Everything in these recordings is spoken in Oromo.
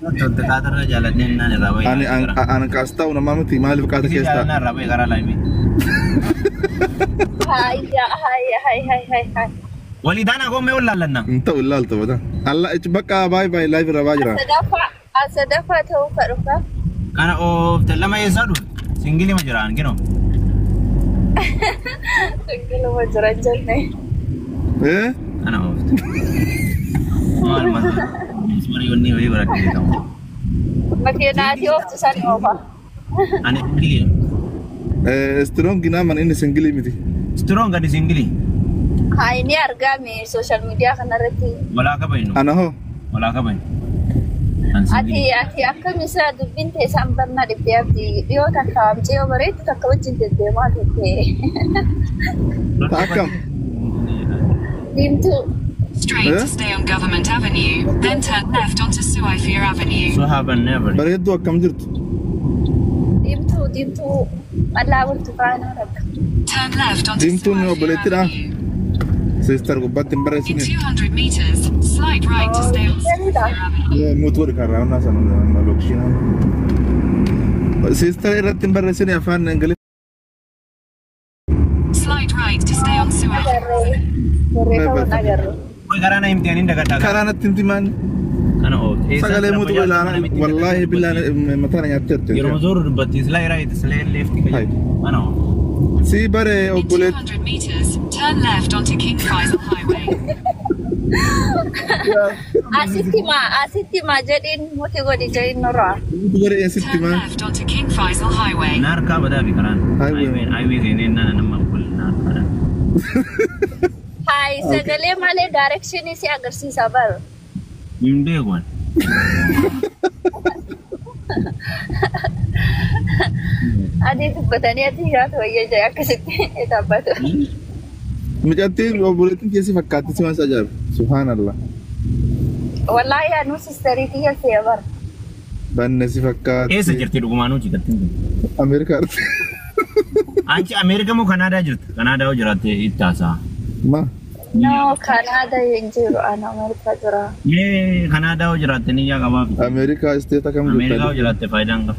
Tolte kaatarra jaaladheen naan irraa bahe. Ani an kaas ta'u namaa miti, maaliif qaata Isi keessa ta'a? jaalannaa irraa bahe karaa laayivii. Hayya hayya hay hay hay hay. Walii taanaa goomee wal laallanna. Hin ta'u, ilaalta bada. Alla bakka baay'ee baay'ee live irra baa jira. Sadaffaa ta'uu ka dhufa. Kana oofte lama eessaa dhufe? Singilii ma jiraan kinoo? Singiluma jira jenne. Eh? Kana oofte. Maal maal? Marii wanni wayii godhadhe beekamu. Makiinaatii ooftu san oofa. Ani singilii. Strong naman inni singilii miti. Strong gadi singilii. Haa, inni argame social media kanarratti. Walaa kabajnu. Ana hoo? Walaa kabajnu. An Ati singilii. ati akkam isa dubbiin teessaan barnaa dhibbee abdii dhiyoo takka amcee bareedu takka wajjin deddeemaa turte. Ta akkam? Diimtuu. Straight Eh? to stay on Government Avenue, then turn left onto Suaifia Avenue. So have never. Bareedduu akkam jirtu? Diimtuu diimtuu mallaa burtukaanaa takka. Turn left onto Diimtuun Suaifia obboleettidha. Avenue. Sister gubbaatti hin In barreessine. 200 meters, slide right to stay on Suaifia Avenue. Mutu godhi kan raawwannaa sana lookishinaa. Sister irratti hin barreessine afaan Ingiliffaa. Slide right to stay on Suaifia. Agarree. Barreeffama agarree. Koi karaa na himti ani dagadhaa. Karaa natti himti maani? Kana oofte. Sagalee mutu ilaana wallaahi billaan mataa na nyaatteerti. Yeroo zooru dubbatti slide right slide left Hai. Kana oofte. Si bare In obboleetti. 200 meters, turn left onto King Faisal Highway. Asitti maa asitti maa jedhiin muti godhi jedhiin nurraa. Mutu godhi eessitti Turn maan? left onto King Faisal Highway. Na harkaa badaa fi karaan. Highway. Highway seenee nana nama wal na harkaa. Hayi, sagalee malee directionii si agarsiisa bar. Hin beeku ani. Adii dubbatanii ati nyaata wayya jedhe akkasitti dhaabbatu. Mucattiin obboleettiin keessi fakkaatti si waan isa ajaa'iba. Subhaanallah. Wallaahi anuu sisterii kiyya se'e bar. Banne si fakkaatti. Eessa jirti dhugumaanuu cikattiin kun? Ameerikaatti. Anchi Ameerika moo Kanaadaa jirti? Kanaadaa hoo jiraatte itti haasa'a. Ma? No, Kanaadaa hin jiru, ana Ameerikaa jira. Mee Kanaadaa hoo jiraatte ni yaa qabaa fi. Ameerikaa isteeta kam Ameerikaa hoo jirta? jiraatte faayidaan qaba.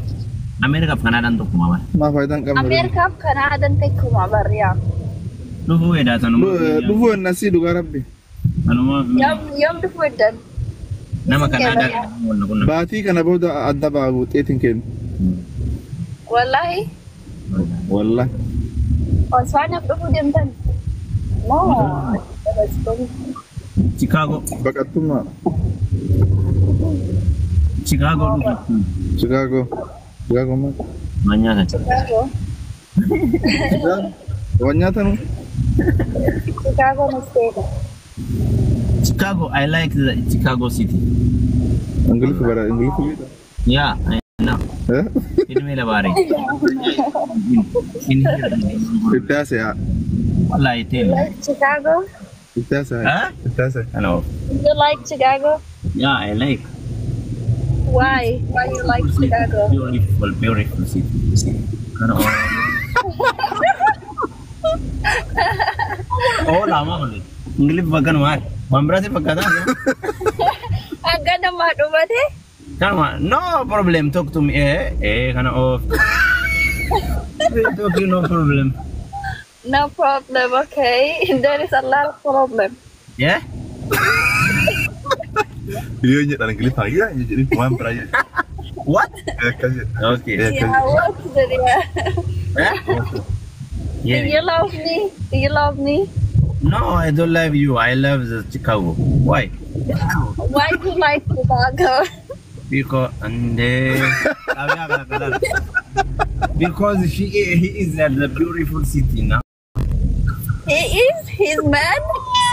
Ameerikaaf Kanaadaan tokkuma bara. Maa faayidaan qabna? Ameerikaaf Kanaadaan tekkuma bar yaa. Dhufuu edaa sanumaa. Dhufuu ennasii dhugaa rabbi. Sanumaa Yoom dhufuu eddan? Nama Kanaadaa wal qunnam. Baatii kana booda adda baa wuxeetiin kennu. Wallaahi Wallahi. Osfaanaaf dhufuu deemtan? Moo Chicago. Baqattummaa. Chicago dhufu. Chicago. Chicago maal? Waan nyaatan. Chicago. Chicago. Waan nyaatanu? Chicago mistake. Chicago, I like the Chicago city. Ingiliffa bara Ingiliffa beektaa? Yeah, I know. Eh? Ilmi labaare. In here. Itti haasa'e. Wallahi tell. Like Chicago? Itti haasa'e. Huh? Itti haasa'e. Hello. You like Chicago? Yeah, I like. Why? Why you like Chicago? Beautiful, beautiful city. Kana oo lama kun. Ingiliffa bakka maal? Waan biraati fakkaata. Akka namaa dhumate? Kanuma no problem, talk to me. Eh eh kana off. Talk you, no problem. No problem, okay. There is a lot of problem. Yeah? Yoo jedhan Ingiliffaan yaa jedhin waan biraa jedhu. What? Akkas jedha. Okay. Akkas Yeah, jedha. what the Eh? Do Yeah. you love me? Do you love me? No, I don't love you. I love the Chicago. Why? Why do you like Chicago? Because and because she he is at the beautiful city now. He is his man.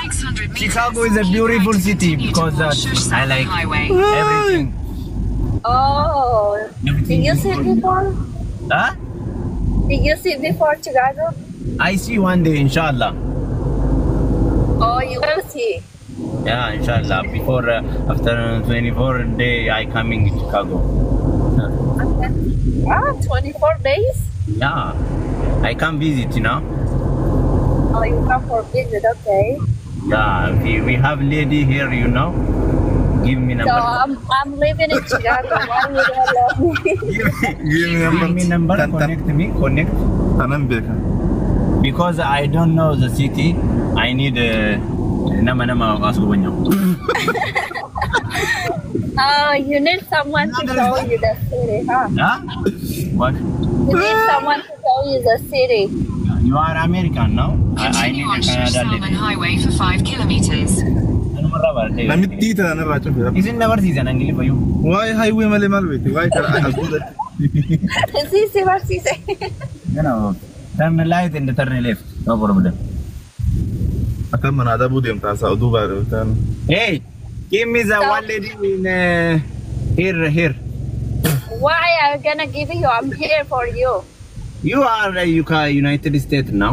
600 meters. Chicago is a keep beautiful right to city continue because towards that Shush I South like Highway. Everything. Oh, did you see before? Huh? Did you see before Chicago? I see one day, inshallah. Oh, you will see. Yeah, inshallah. Before after 24 day, I coming to Chicago. Okay. Ah, 24 days? Yeah, I come visit. Oh, you come for visit, okay. Yeah, we have lady here. Give me So number. I'm living in Chicago. Why you don't love me? Give me, Give me give me number. Tan tan Connect me. Connect. tanan beeka. Because I don't know the city. I need nama nama አስጎበኘው። Oh, you need someone to show you the city, huh? Huh? What? You need someone to show you the city. You are American now? I Continue need on a Sheikh Canada Salman lady. Highway for 5 kilometers. Namittii tanan irraa cufe. Isin dabarsiisan Ingiliffa iyyuu. Waa'ee highway malee maal beekti? Waa'ee karaa albuudatti. Si barsiise. You know, turn right and turn left. No problem. Akka mana adabuu deemta haasaa oduu baadhu. Hey, give me the So- one lady in here, here. Why I'm gonna give you? I'm here for you. You are UK, United States now.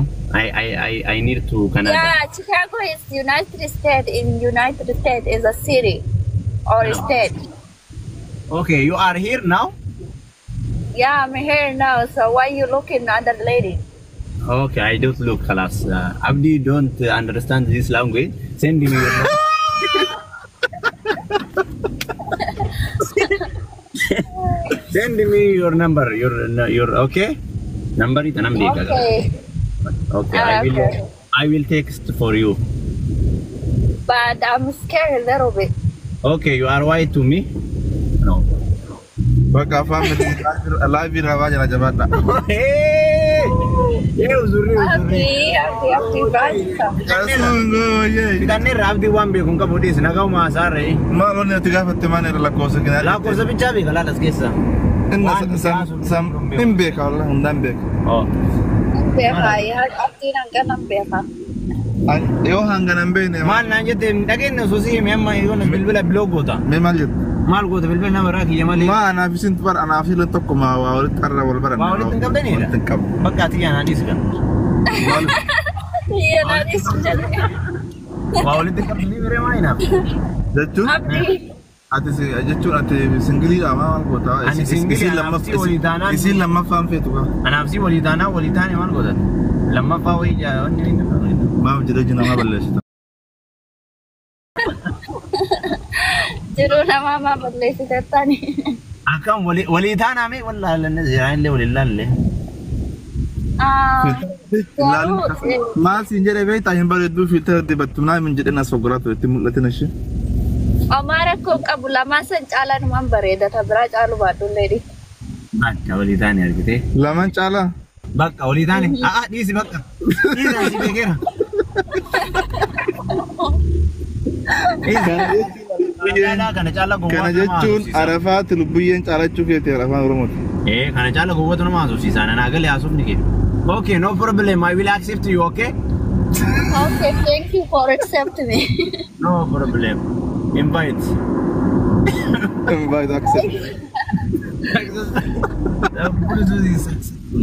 I need to Canada. Yeah, Chicago is United States. In United States is a city or a No. state. Okay, you are here now? Yeah, I'm here now. So why you looking at the lady? Okay, I don't look, خلاص. Abdi don't understand this language. Send me your number. Send me your number. Your okay? Number it Okay. Okay, I will Okay. I will text for you. But I'm scared a little bit. Okay, you are white to me? No. Bakka afaan miti live irraa baa jira jabaadha. Hey! Hey, uzurri uzurri. Abdi, Abdi, Abdi, baay'isa. Fixanneerra Abdii waan beeku hin qabu dhiis nagahuma hasaarre. Maal wanni ati gaafatte maal irra lakkoofsa kenaa? Lakkoofsa bichaa beeka laal as keessa. Inna sam hin beeka wallah hundaan beeka. Oh. Beeka, yaa Abdiin hangana beeka. Yoo hangana hin beekne Maal naan jette hin dhageenye osoo si hime amma yoo bilbila biloo goota. Mee maal jette? Maal goota bilbila nama irraa kiyya malee. Maa anaaf isin bar anaaf isin tokko maa waa walitti arra wal baranne. Waa walitti hin qabdanidha? Walitti hin qabnu. Bakka ati yaa naan dhiisi kan. Yaa jedhe. Waa walitti hin qabdanii biree maa hinaaf? Jechuun Abdi. ati jechuun ati singiliidha maa maal goota? Ani singilii, anaaf si walii taanaan- Isiin lammaffaan feetu kaa. Anaaf si walii taanaa walii taane maal gootan? Lammaffaa wayii jaa wanni inni Maaf jireenya namaa balleessita. Jiruu namaa maa balleessite tani. Akkam walii taanaa mee wallaahi lanne seeraan illee walii laalle. Garuu Maal siin jedhe beektaa hin bareedduu filtera dibattu naa hin jedhin as ogolaa ture itti mul'atin ishee. Homaa rakkoo qabu lamaan san caalaa numaan bareeda ta biraa caalu baadhullee dhi. Bakka walii taane argitee. Lamaan caalaa. Bakka walii taane. A'aa dhiisi bakka. Dhiisi asii beekeera. Kana caalaa gowwaa Kana nama jechuun haasofsiisa. Arafaati lubbuyyeen caalachuu keeti afaan Oromooti. Eh, kana caalaa gowwaatu nama haasofsiisa. Nanaa galee haasofni kee. Okay, no problem. I will accept you, okay? Okay, thank you for accepting me. No problem. Invite. Invite accept. The Bluetooth is successful.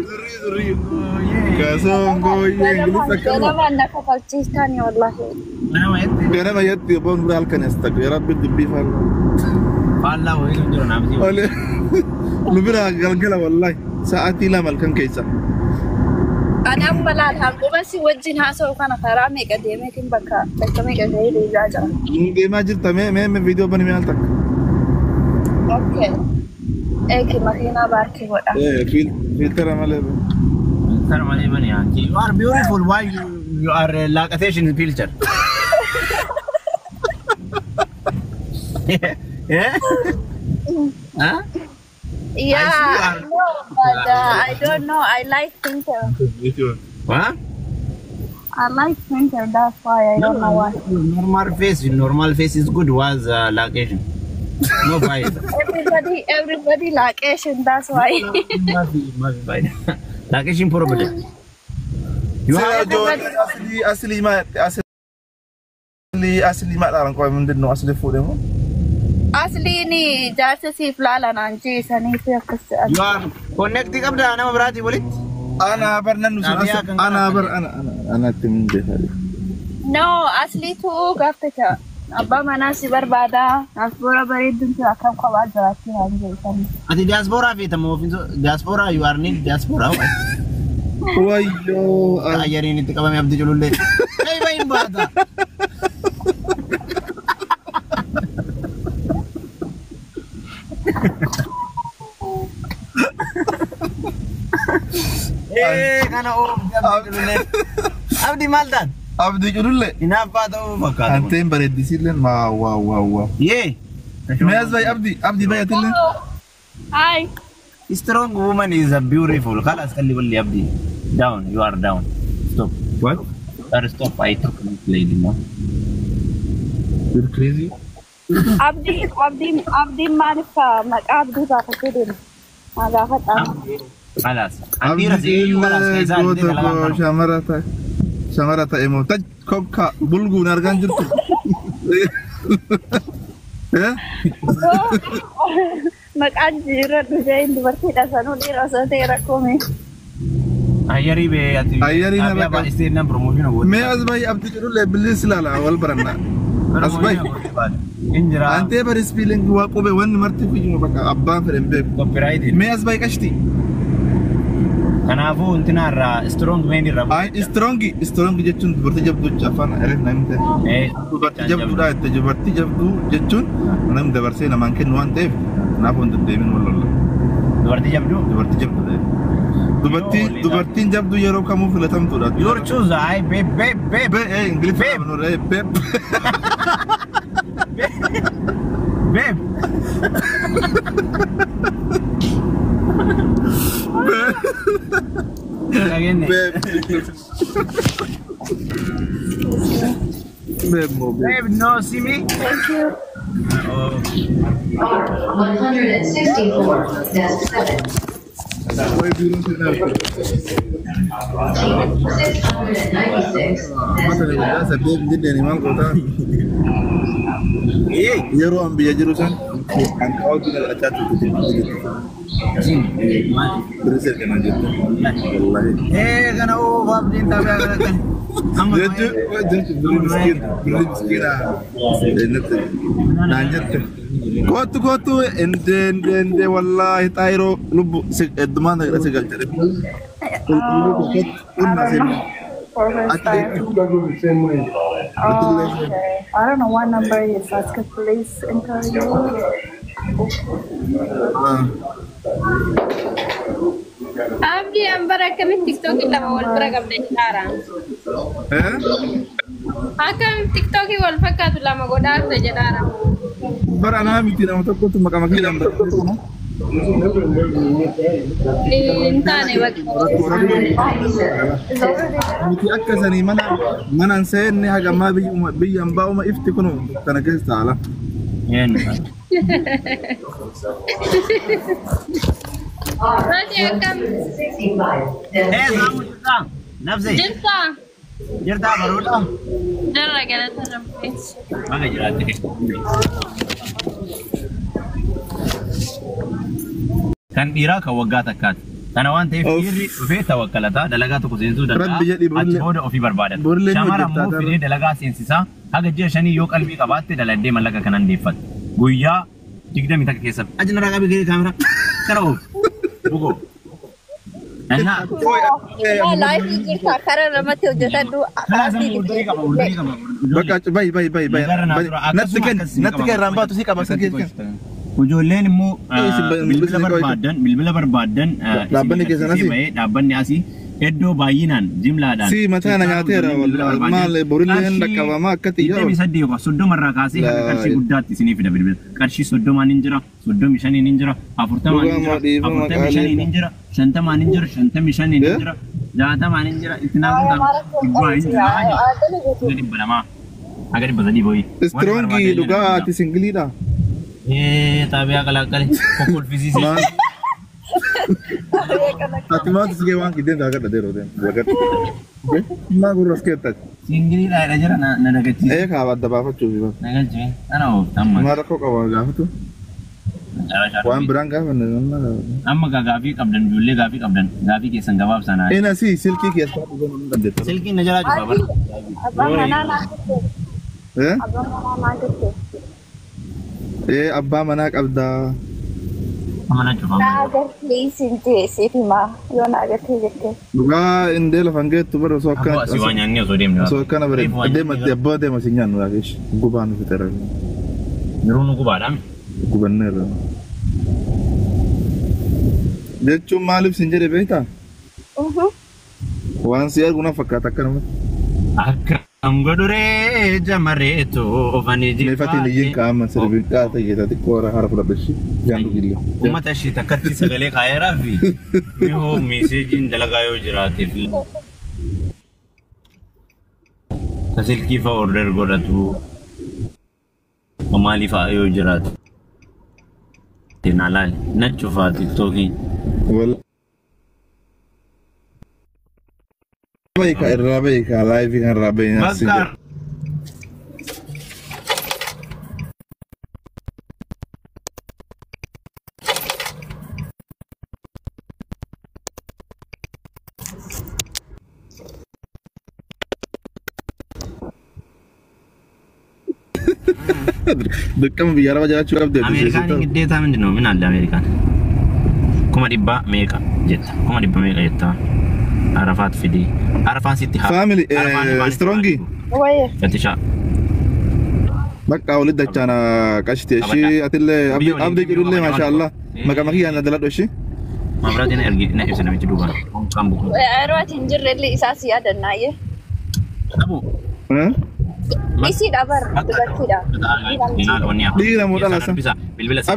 Zurrii zurrii. Kasongooyyee Ingiliff akkana. Ganamaan na kafalchiistani wallahi. Nama jetti. Ganama yetti obboon dura halkan as takka yaa rabbi dubbii faallaa. Faallaa wayiitu jira naaf si. Olee nu bira galgala wallahi sa'aatii 2 halkan keessa. Ani amma laal hanguma si wajjin haasa'u kana karaa meeqa deemeetiin bakka bakka meeqa gahee deebi'aa jira. Deemaa jirta mee mee mee viidiyoo bani mee al takka. Okay. Eegi makiinaa baarkii godha. Eh filtera malee. Filter malee bani yaanchi. You are beautiful. Why you are lactation filter? Yeah? Huh? Yeah, I see you I know, but I don't know. I like filter. What? I like filter. That's why I don't know why. Normal face, normal face is good. Was lactation. No fight. Everybody like Asian. That's why. ما في فايدة. Lactation problem. You have Asli asli ma asli asli ma dhaaran qoy ምንድን ነው asli fuudhe moo? Asliin jaarsa siif laalan jiisanii fi akkas jedhan. You are connect qabda nama biraatii walitti. Ana bar nan nusun Xaabiyaa kan ana bar ana ana anatti min beekaa. No, asliitu gaaftata. Abbaa manaa si barbaada. Diaspora bareedduun tun akkam kophaa jiraachuu waan jeesanii. Ati diaspora feeta moo diaspora you are need diaspora. Wayyoo. Ayyariin itti qabame Abdii Culullee. Kaifa hin baata. Kana oofti Abdii Culullee. Abdii maal taate? Abdii Culullee. Hinaaffaa ta'uu fakkaata. Anteen bareeddisiilleen waa waa waa waa. Yee. Mee as bayi Abdii Abdii bayatilleen. Hi. Strong woman is a beautiful. Khalas kalli walli Abdi. Down, you are down. Stop. What? Stop. I took this lady no. You're crazy? Abdii Abdiin Abdiin maaliif maqaa Abdii baafatee deema? Maa gaafadhaa. Khalas. Andira si khalas Abdii kaisa goota koo shamara ta'e. Shamara ta'e moo taj kokka bulguun argaan jirtu. Eh? Maqaan jijjiirradhu jeen dubartiidha sanuu dhiira osoo ta'e rakkoo mee. Ayyarii be ati. Ayyarii na bakka. Isteen nan promotion gooti. Mee as bayi Abdii Culullee billis ilaala wal baranna. As bayi. Injira. Antee bari spiiling waa qubee wanni marti fiyyuma bakka abbaan fedhan beeku. Copyright. Mee as bayi qashti. Kanaafuu intina irraa strong man irraa. Ay strong strong jechuun dubartii jabduu jecha afaan Arab namni ta'e. Dubartii jabduudha jette dubartii jabduu jechuun namni dabarsee namaan kennu waan ta'eef kanaaf wanta deemin wal lolla. Dubartii jabduu. Dubartii jabduu ta'e. Dubartii dubartiin jabduu yeroo kamuu filatamtuudha. Your choose I babe babe babe. Be eh Ingiliffaa qabnu eh babe. Babe. Dhageenye. Babe. Babe moo babe. Babe no see me. Thank you. Oh. 164, desk 7. Way biiroon seenaa. 696, Mata desk na 12. guddaa saddeet jenneen maal gootaa? Yeroo an biyya jiru san an kaawwatu dhalachaa turte. Birri erganaa jirtu. Wallaahi. Kana oof Abdiin taphee akka. Jechuun jechuun birri miskiina birri miskiina natti naan jette. Kootu kootu endee endee endee wallaahi xaayiroo lubbu heddumaan si galcha. Qulqulluu kootu I don't know. For first time. Oh, okay. I don't know what number it is. Ask a police interview. Abdii an bara akkamitti tiktookii lama wal bira qabda jedhaara. Akkam tiktookii wal fakkaatu lama godhaarte jedhaara. Bara anaa miti nama tokkotu maqaa makiidhaan barreeffama. Hin taane bakka. Miti akka sanii mana manaan seenne haga ammaa biyya ambaa uma ifti kun kana keessa taala. Ati akkam 65, desk Saamu jirtaa? Nafsi. jirtaa? Jirtaa baroota? Jirra galata rabbi. Baga jiraatte. Kan dhiiraa kan waggaa takkaati. Kana waan ta'eef dhiirri dhufee tawakkalataa dalagaa tokko seensisuu danda'a. Rabbi jedhi Achi booda ofii barbaadata. borillee ni Shamara hojjettaa immoo fidee dalagaa seensisaa haga ji'a shanii yoo qalbii qabaatte daladdee mallaqa kanan deeffatte. Guyyaa 21 keessatti. Aji narraa qabii gahee kaameraa. Kana oofu. Bugoo. Annaa. Laayifii jirta karaa lamatti hojjetadhu. Kalaa sana orderii qaba orderii qaba. Bakka bayi bayi bayi bayi. Natti kenni natti kenni irraan baatu si qaba si keessa. Ijoolleen immoo bilbila isin barbaadan bilbila barbaadan Dhaabbanni keessan asii? bahee dhaabbanni asii iddoo baay'inaan jimlaadhaan Si mataa na nyaateera wallahi maal borillee hin dhaqqabamaa akka xiyyaa. 28 yookaan 30 irraa kaasee haga qarshii guddaatti isinii fida bilbila. Qarshii 30 hin jira, 35 hin jira, 40 hin jira, Dhugaa dhiifama 45 hin jira, 50 hin jira, 55 hin jira, 60 hin jira, itti naaf dhibbaa hin jira. Haga 200 haga 300 boyi. Strongii dhugaa ati singiliidha. Xaabiyaa qalaqqale kokkolfisiisee. Maal ati maaltu si gahee waan kiddeen taa gadha deeroo deemu. Maa gurra as keettati. Singiliidha jira na dagachiise. Ee kaaba adda baafachuuf. Na galchee ana ooftamma. Maal rakkoo qaba gaafatu. Waan biraan gaafanne nama gaafatu. Amma gaafii qabdan ijoollee gaafii qabdan gaafii keessan gabaabsanaa. Ina si silkii keessaa dhuguu hin dandeettu. Silkiin na jalaa cufa bara. Abbaan manaa naa jirte. Eh? Abbaan manaa naa jirte. Ee abbaa manaa qabdaa. Mana cufama. Na agartee siin jee siif himaa yoo na agartee jettee. Dhugaa indee lafan geettu bara osoo Abboo asii waan akkana nyaanni osoo deemne. osoo akkana Reefu bareedu. waan Deematti nyaanni abbaa deema si nyaannu laakesh. Gubaan nu fixeera. Yeroo nu gubaadhaan. Gubanneerra. Jechuun maaliif sin jedhe beektaa? Waan si argu na fakkaata akkanumatti. Akkam godhuree jamareetu ofanii Meefatiin iyyiin qaama sirbiin qaata jeeta xiqqoo hara fudhadhu ishii. Jaan dhugillee. Uummata ishii takkatti sagalee kaayeraa fi mihoo meeseejiin dalagaa yoo jiraateef ta silkii fa'a order godhatu maalii fa'a yoo jiraate na laali na cufaa tiktookiin. Beeka irraa beeka laayivii kan irraa beeka. Bakka Dirqama biyya arabaa jiraachuu qabdi. Ameerikaan ግዴታ ምንድን ነው? ምን አለ አሜሪካን? 100,000 meeqa jetta? 100,000 meeqa jetta? Arafaat fidi. Arafaan sitti haa. Family strongi. Wayya. Fattishaa. Bakka walitti dachaana qashti ishii atillee abdii jedhullee maashaallah maqaa makiyyaan na daladhu ishii. Mabraatiin na ergi na ibsa namichi duubaan. Kan buku. Yeroo ati hin jirre illee isaa si yaadannaayyee. Qabu. Isiidha bara dubartiidha. Dhiira Dhiira moo dhala isa? Bilbila Abdii.